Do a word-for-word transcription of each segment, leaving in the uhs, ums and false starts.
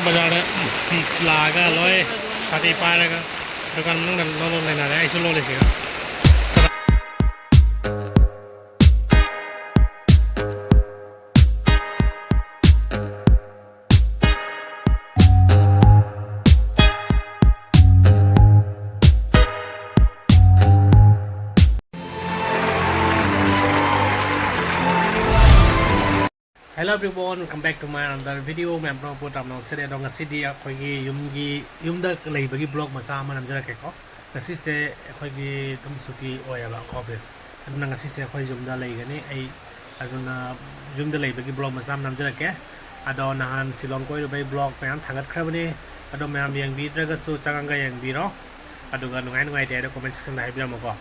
ꯕꯖꯥꯔꯗ ꯂꯥꯛꯑꯒ ꯂꯣꯏ ꯁꯥꯇꯤ ꯄꯥꯏꯔꯒ ꯗꯨꯀꯥꯟ ꯃꯅꯨꯡꯗ ꯂꯣꯜ ꯂꯣꯜ ꯂꯩꯅꯔꯦ꯫ ꯑꯩꯁꯨ ꯂꯣꯜꯂꯦ ꯁꯤꯒ꯫ Hello everyone, welcome back to my another video. ꯃꯌꯥꯝ ꯄꯨꯝꯅꯃꯛꯄꯨ ꯇꯥꯝꯅ ꯑꯣꯛꯆꯔꯤ꯫ ꯑꯗꯣ ꯉꯁꯤꯗꯤ ꯑꯩꯈꯣꯏꯒꯤ ꯌꯨꯝꯒꯤ, ꯌꯨꯝꯗ ꯂꯩꯕꯒꯤ vlog ꯃꯆꯥ ꯑꯃ ꯅꯝꯖꯔꯛꯀꯦꯀꯣ꯫ ꯉꯁꯤꯁꯦ ꯑꯩꯈꯣꯏꯒꯤ ꯑꯗꯨꯝ ꯁꯨꯇꯤ ꯑꯣꯏꯌꯦꯕ office꯫ ꯑꯗꯨꯅ ꯉꯁꯤꯁꯦ ꯑꯩꯈꯣꯏ ꯌꯨꯝꯗ ꯂꯩꯒꯅꯤ ꯑꯩ꯫ ꯑꯗꯨꯅ ꯌꯨꯝꯗ ꯂꯩꯕꯒꯤ vlog ꯃꯆꯥ ꯑꯃ ꯅꯝꯖꯔꯛꯀꯦ꯫ ꯑꯗꯣ ꯅꯍꯥꯟ ꯁꯤꯂꯣꯡ ꯀꯣꯏꯔꯨꯕꯩ vlog ꯃꯌꯥꯝ ꯊꯥꯒꯠꯈ꯭ꯔꯕꯅꯤ꯫ ꯑꯗꯣ ꯃꯌꯥꯝ ꯌꯦꯡꯕꯤꯗ꯭ꯔꯒꯁꯨ ꯆꯪꯉꯒ ꯌꯦꯡꯕꯤꯔꯣ꯫ ꯑꯗꯨꯒ ꯅꯨꯡꯉꯥꯏ ꯅꯨꯡꯉꯥꯏꯇꯦ ꯍꯥꯏꯗꯣ comment section ꯗ ꯍꯥꯏꯕꯤꯔꯝꯃꯨꯀꯣ꯫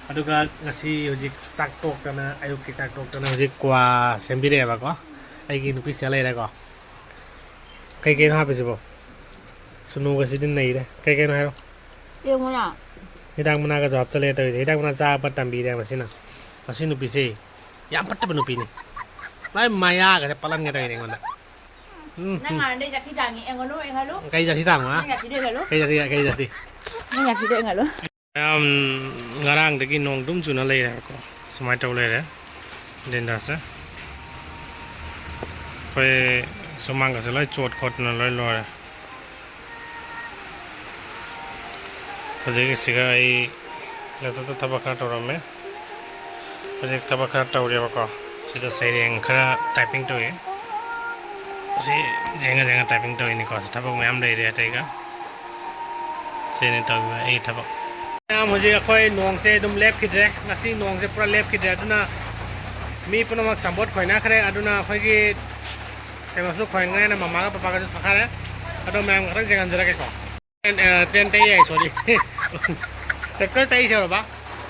ꯑꯗꯨꯒ ꯉꯁꯤ ꯍꯧꯖꯤꯛ ꯆꯥꯛ ꯇꯣꯛꯇꯅ, ꯑꯌꯨꯛꯀꯤ ꯆꯥꯛ ꯇꯣꯛꯇꯅ ꯍꯧꯖꯤꯛ ꯀ꯭ꯋꯥ ꯁꯦꯝꯕꯤꯔꯛꯑꯦꯕꯀꯣ꯫ ꯑꯩꯒꯤ ꯅꯨꯄꯤꯁꯦ ꯂꯩꯔꯦꯀꯣ꯫ ꯀꯩ ꯀꯩꯅꯣ ꯍꯥꯞꯄꯤꯁꯤꯕꯣ? ꯁꯨꯅꯨꯒꯁꯤꯗꯤ ꯅꯩꯔꯦ꯫ ꯀꯩ ꯀꯩꯅꯣ ꯍꯥꯏꯔꯣ꯫ ꯌꯦꯡꯉꯨꯅ꯫ ꯍꯤꯗꯥꯛ ꯃꯅꯥꯒꯁꯨ ꯍꯥꯞꯆꯜꯂꯦ ꯇꯧꯔꯤꯁꯦ꯫ ꯍꯤꯗꯥꯛ ꯃꯅꯥ ꯆꯥꯕ ꯇꯝꯕꯤꯔꯦ ꯃꯁꯤꯅ꯫ ꯃꯁꯤ ꯅꯨꯄꯤꯁꯦ ꯌꯥꯝ ꯐꯠꯇꯕ ꯅꯨꯄꯤꯅꯤ꯫ ꯃꯥꯏ ꯃꯌꯥꯒꯁꯦ ꯄꯠꯍꯟꯒꯦ ꯇꯧꯔꯤꯅꯦ ꯑꯩꯉꯣꯟꯗ꯫ ꯎꯝ, ꯅꯪ ꯎꯝ꯫ ꯍꯥꯟꯅꯗꯩ ꯖꯥꯊꯤ ꯇꯥꯡꯉꯤ꯫ ꯑꯦꯡꯒꯜꯂꯨ, ꯑꯦꯡꯒꯜꯂꯨ꯫ ꯀꯩ ꯖꯥꯊꯤ ꯇꯥꯡꯕ? ꯅꯪ ꯖꯥꯊꯤꯗꯣ ꯑꯦꯡꯒꯜꯂꯨ꯫ ꯀꯩ ꯖꯥꯊꯤ, ꯀꯩ ꯖꯥꯊꯤ? ꯅꯪ ꯖꯥꯊꯤꯗꯣ ꯑꯦꯡꯒꯜꯂꯨ꯫ ꯌꯥꯝ ꯉꯔꯥꯡꯗꯒꯤ ꯅꯣꯡ ꯑꯗꯨꯝ ꯆꯨꯅ ꯂꯩꯔꯦꯕꯀꯣ꯫ ꯁꯨꯃꯥꯏꯅ ꯇꯧ ꯂꯩꯔꯦ ꯗꯤꯟꯗꯥꯁꯦ꯫ ꯑꯩꯈꯣꯏ ꯁꯨꯃꯥꯡꯒꯁꯦ ꯂꯣꯏ ꯆꯣꯠ ꯈꯣꯠꯇꯅ ꯂꯣꯏ ꯂꯣꯏꯔꯦ꯫ ꯍꯧꯖꯤꯛ ꯁꯤꯒ ꯑꯩ laptop ꯇ ꯊꯕꯛ ꯈꯔ ꯇꯧꯔꯝꯃꯦ꯫ ꯍꯧꯖꯤꯛ ꯊꯕꯛ ꯈꯔ ꯇꯧꯔꯦꯕꯀꯣ꯫ ꯁꯤꯗ ꯁꯩꯔꯦꯡ ꯈꯔ typing ꯇꯧꯔꯤ꯫ ꯁꯤ ꯌꯦꯡꯉ ꯌꯦꯡꯉ typing ꯇꯧꯔꯤꯅꯤꯀꯣ꯫ ꯁꯤ ꯊꯕꯛ ꯃꯌꯥꯝ ꯂꯩꯔꯦ ꯑꯇꯩꯒ꯫ ꯁꯤꯅꯤ ꯇꯧꯔꯤꯕ ꯑꯩꯒꯤ ꯊꯕꯛ꯫ ꯃꯌꯥꯝ, ꯍꯧꯖꯤꯛ ꯑꯩꯈꯣꯏ ꯅꯣꯡꯁꯦ ꯑꯗꯨꯝ ꯂꯦꯞꯈꯤꯗ꯭ꯔꯦ꯫ ꯉꯁꯤ ꯅꯣꯡꯁꯦ ꯄꯨꯔꯥ ꯂꯦꯞꯈꯤꯗ꯭ꯔꯦ꯫ ꯑꯗꯨꯅ ꯃꯤ ꯄꯨꯝꯅꯃꯛ ꯁꯝꯄꯣꯠ ꯈꯣꯏꯅꯈ꯭ꯔꯦ꯫ ꯑꯗꯨꯅ ꯑꯩꯈꯣꯏꯒꯤ ꯀꯩꯅꯣꯁꯨ ꯈꯣꯏꯅꯈ꯭ꯔꯦꯅ ꯃꯃꯥꯒ ꯄꯄꯥꯒꯁꯨ ꯊꯛꯈꯥꯏꯔꯦ꯫ ꯑꯗꯣ ꯃꯌꯥꯝ ꯈꯛꯇꯪ ꯌꯦꯡꯍꯟꯖꯔꯛꯀꯦꯀꯣ꯫ ꯑꯦ, train ꯇꯩ ꯌꯥꯏ, sorry꯫ Tractor ꯇꯩꯁꯦ ꯍꯧꯔꯕ?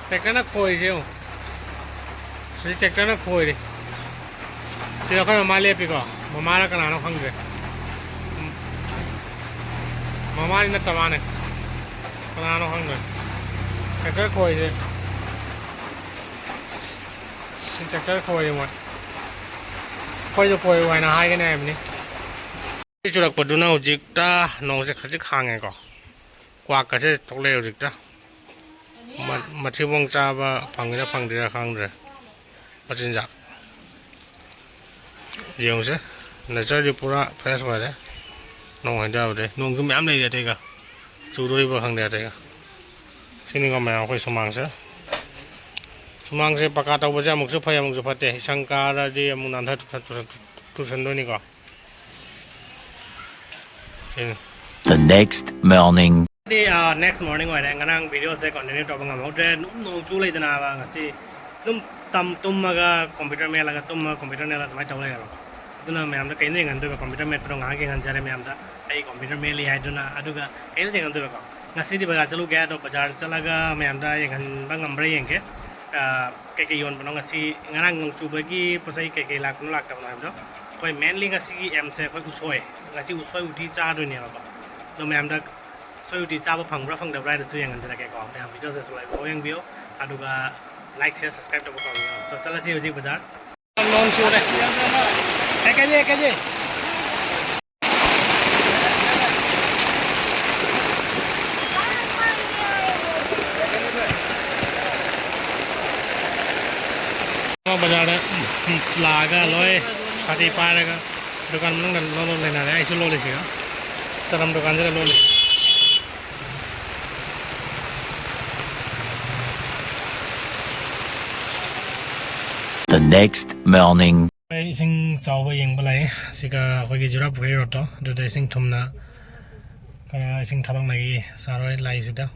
Tractor ꯅ ꯈꯣꯏꯔꯤꯁꯦ ꯌꯦꯡꯉꯨ꯫ ꯍꯧꯖꯤꯛ tractor ꯅ ꯈꯣꯏꯔꯤ꯫ ꯁꯤꯗ ꯑꯩꯈꯣꯏ ꯃꯃꯥ ꯂꯦꯞꯄꯤꯀꯣ꯫ ꯃꯃꯥꯔ ꯀꯅꯥꯅꯣ ꯈꯪꯗ꯭ꯔꯦ꯫ ꯎꯝ꯫ ꯃꯃꯥꯗꯤ ꯅꯠꯇ ꯃꯥꯅꯦ꯫ ꯀꯅꯥꯅꯣ ꯈꯪꯗ꯭ꯔꯦ꯫ Tractor ꯈꯣꯏꯔꯤꯁꯦ꯫ ꯁꯤ tractor ꯈꯣꯏꯔꯦ ꯃꯣꯏ꯫ ꯑꯩꯈꯣꯏꯁꯨ ꯈꯣꯏ ꯍꯥꯏꯅ ꯍꯥꯏꯒꯅꯤ ꯍꯥꯏꯕꯅꯤ꯫ ꯆꯨꯔꯛꯄꯗꯨꯅ ꯍꯧꯖꯤꯛꯇ ꯅꯣꯡꯁꯦ ꯈꯖꯤꯛ ꯍꯥꯡꯉꯦꯀꯣ꯫ ꯀ꯭ꯋꯥꯛꯀꯁꯦ ꯊꯣꯛꯂꯛꯑꯦ ꯍꯧꯖꯤꯛꯇ꯫ ꯃ-, ꯃꯊꯤꯕꯣꯡ ꯆꯥꯕ ꯐꯪꯉꯤꯔꯥ ꯐꯪꯗ꯭ꯔꯤꯔꯥ ꯈꯪꯗ꯭ꯔꯦ꯫ ꯃꯆꯤꯟꯖꯥꯛ ꯌꯦꯡꯉꯨꯁꯦ꯫ ꯅꯦꯆꯔꯗꯤ ꯄꯨꯔꯥ ꯐ꯭ꯔꯦꯁ ꯑꯣꯏꯔꯦ꯫ ꯅꯣꯡ ꯍꯩꯊꯕꯗꯩ ꯅꯣꯡꯁꯨ ꯃꯌꯥꯝ ꯂꯩꯔꯤ ꯑꯇꯩꯒ꯫ ꯆꯨꯗꯣꯔꯤꯕ ꯈꯪꯗꯦ ꯑꯇꯩꯒ꯫ ꯁꯤꯅꯤꯀꯣ ꯃꯌꯥꯝ ꯑꯩꯈꯣꯏ ꯁꯨꯃꯥꯡꯁꯦ꯫ ꯁꯨꯃꯥꯡꯁꯦ ꯄꯀꯥ ꯇꯧꯕꯁꯦ ꯑꯃꯨꯛꯁꯨ ꯐꯩ ꯑꯃꯨꯛꯁꯨ ꯐꯠꯇꯦ꯫ ꯏꯁꯪ ꯀꯥꯔꯗꯤ ꯑꯃꯨꯛ ꯅꯥꯟꯊ ꯇꯨꯁꯟ-, ꯇꯨꯁꯟ-, ꯇꯨꯁꯟꯗꯣꯏꯅꯤꯀꯣ꯫ ꯁꯤꯅꯤ꯫ The next morning. ꯗꯤ, ꯑ, next morning ꯑꯣꯏꯔꯦ꯫ ꯉꯔꯥꯡ ꯚꯤꯗꯤꯑꯣꯁꯦ ꯀꯟꯇꯤꯅ꯭ꯌꯨ ꯇꯧꯕ ꯉꯝꯍꯧꯗ꯭ꯔꯦ꯫ ꯑꯗꯨꯝ ꯅꯣꯡ ꯆꯨ ꯂꯩꯗꯅꯕ ꯉꯁꯤ꯫ ꯑꯗꯨꯝ ꯇꯝ-, ꯇꯨꯝꯃꯒ ꯀꯝꯄ꯭ꯌꯨꯇꯔ ꯃꯦꯠꯂꯒ ꯇꯨꯝꯃꯒ ꯀꯝꯄ꯭ꯌꯨꯇꯔ ꯃꯦꯠꯂꯒ ꯑꯗꯨꯃꯥꯏꯅ ꯇꯧ ꯂꯩꯔꯦꯕꯀꯣ꯫ ꯑꯗꯨꯅ ꯃꯌꯥꯝꯗ ꯀꯩꯅꯣ ꯌꯦꯡꯍꯟꯗꯣꯏꯕ? ꯀꯝꯄ꯭ꯌꯨꯇꯔ ꯃꯦꯠꯄꯗꯣ ꯉꯥꯏꯍꯥꯛ ꯌꯦꯡꯍꯟꯖꯔꯦ ꯃꯌꯥꯝꯗ꯫ ꯑꯩ ꯀꯝꯄ꯭ꯌꯨꯇꯔ ꯃꯦꯠꯂꯤ ꯍꯥꯏꯗꯨꯅ꯫ ꯑꯗꯨꯒ ꯀꯩꯅꯣ ꯌꯦꯡꯍꯟꯗꯣꯏꯕꯀꯣ? ꯉꯁꯤꯗꯤ ꯕꯖꯥꯔ ꯆꯠꯂꯨꯒꯦ, ꯑꯗꯣ ꯕꯖꯥꯔ ꯆꯠꯂꯒ ꯃꯌꯥꯝꯗ ꯌꯦꯡꯍꯟꯕ ꯉꯝꯕ꯭ꯔꯥ ꯌꯦꯡꯒꯦ꯫ ꯑ, ꯀꯩꯀꯩ ꯌꯣꯟꯕꯅꯣ ꯉꯁꯤ, ꯉꯔꯥꯡ ꯅꯣꯡ ꯆꯨꯕꯒꯤ ꯄꯣꯠ ꯆꯩ ꯀꯩꯀꯩ ꯂꯥꯛꯄꯅꯣ ꯂꯥꯛꯇꯕꯅꯣ ꯍꯥꯏꯕꯗꯣ꯫ ꯑꯩꯈꯣꯏ ꯃꯦꯟꯂꯤ ꯉꯁꯤꯒꯤ ꯑꯦꯝꯁꯦ ꯑꯩꯈꯣꯏ ꯎꯁꯣꯏ, ꯉꯁꯤ ꯎꯁꯣꯏ ꯎꯇꯤ ꯆꯥꯗꯣꯏꯅꯦꯕꯀꯣ꯫ ꯑꯗꯣ ꯃꯌꯥꯝꯗ ꯎꯁꯣꯏ ꯎꯇꯤ ꯆꯥꯕ ꯐꯪꯕ꯭ꯔꯥ ꯐꯪꯗꯕ꯭ꯔꯥ ꯍꯥꯏꯅꯁꯨ ꯌꯦꯡꯍꯟꯖꯔꯛꯀꯦꯀꯣ꯫ ꯃꯌꯥꯝ ꯚꯤꯗꯤꯑꯣꯁꯦ ꯂꯣꯏꯐꯥꯎ ꯌꯦꯡꯕꯤꯌꯨ, ꯑꯗꯨꯒ ꯂꯥꯏꯛ, ꯁꯤꯌꯔ, ꯁꯕꯁꯀ꯭ꯔꯥꯏꯕ ꯇꯧꯕ ꯀꯥꯎꯕꯤꯒꯅꯨ꯫ ꯆꯠ-, ꯆꯠꯂꯁꯤ ꯍꯧꯖꯤꯛ ꯕꯖꯥꯔ꯫ ꯅꯣꯡ ꯆꯨꯔꯦ꯫ ꯑꯦ, ꯀꯦꯖꯤ, ꯑꯦ, ꯀꯦꯖꯤ꯫ ꯕꯖꯥꯔꯗ ꯂꯥꯛꯑꯒ ꯂꯣꯏ ꯐꯥꯇꯤ ꯄꯥꯏꯔꯒ ꯗꯨꯀꯥꯟ ꯃꯅꯨꯡꯗ ꯂꯣꯜ ꯂꯣꯜ ꯂꯩꯅꯔꯦ꯫ ꯑꯩꯁꯨ ꯂꯣꯜꯂꯤꯁꯤꯒ ꯆꯅꯝ ꯗꯨꯀꯥꯟꯁꯤꯗ ꯂꯣꯜꯂꯤ꯫ The next morning. ꯑꯩ ꯏꯁꯤꯡ ꯆꯥꯎꯕ ꯌꯦꯡꯕ ꯂꯥꯛꯑꯦ꯫ ꯁꯤꯒ ꯑꯩꯈꯣꯏꯒꯤ ꯖꯨꯔꯥ ꯄꯨꯈ꯭ꯔꯤ ꯔꯣꯗꯇꯣ, ꯑꯗꯨꯗ ꯏꯁꯤꯡ ꯊꯨꯝꯅ ꯀꯩꯅꯣ, ꯏꯁꯤꯡ ꯊꯥꯗꯣꯛꯅꯈꯤ ꯁꯥꯔ ꯍꯣꯏ ꯂꯥꯛꯏꯁꯤꯗ꯫